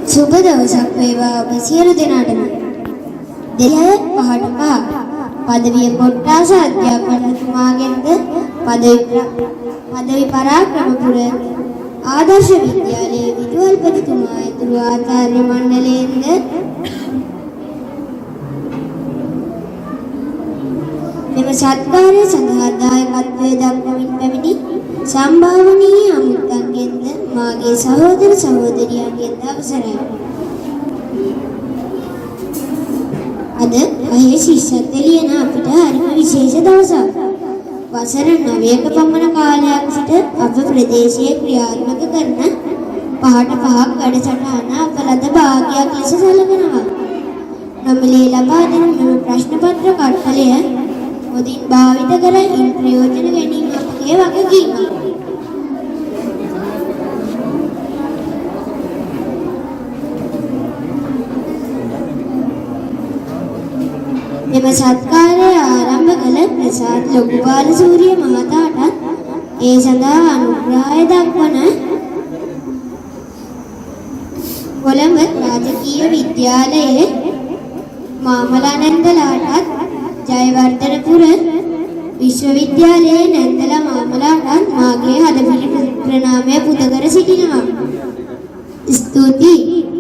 සුබ දවසක් වේවා ඔබ සියලු දෙනාටම. 2 5ට 5 පදවිය කොට්ටාස අධ්‍යාපනතුමාගෙන්ද පදවි පරාක්‍රමපුර ආදර්ශ විද්‍යාලයේ විදුහල්පතිතුමා ඇතුළු ආචාර්ය මණ්ඩලයෙන්ද මෙම සත්කාරය සඳහා දායකත්වය දක්වමින් පැමිණි සම්භාවනීය අමුත්තන්ගෙන්ද මාගේ සහෝදර සහෝදරියන්ගෙන්ද අවසරයි. අද පහේ ශිෂ්‍යත්ව ලියන අපිට හරිම විශේෂ දවසක්. වසර 9ක පමණ කාලයක් සිට අප ප්‍රදේශයේ ක්‍රියාත්මක කරන 5ට 5ක් වැඩසටහන අප ලද භාග්‍යයක් ලෙස සැලකනවා. නොමිලේ ලබා දෙන මෙම ප්‍රශ්න පත්‍ර කට්ටලය හොඳින් භාවිත කර ඉන් ප්‍රයෝජන ගැනීම අපගේ වගකීමක්. මෙම සත්කාරය ආරම්භ කළ ප්‍රසාද් ලොකුබාලසූරිය මහතාටත් ඒ සඳහා අනුග්‍රහය දක්වන කොළඹ රාජකීය විද්‍යාලයේ මාමලා නැන්දලාටත්, ජයවර්ධනපුර විශ්වවිද්‍යාලයේ නැන්දලා මාමලාටත් මාගේ හදපිලි ප්‍රණාමය පුද කර සිටිනවා. ස්තුතියි.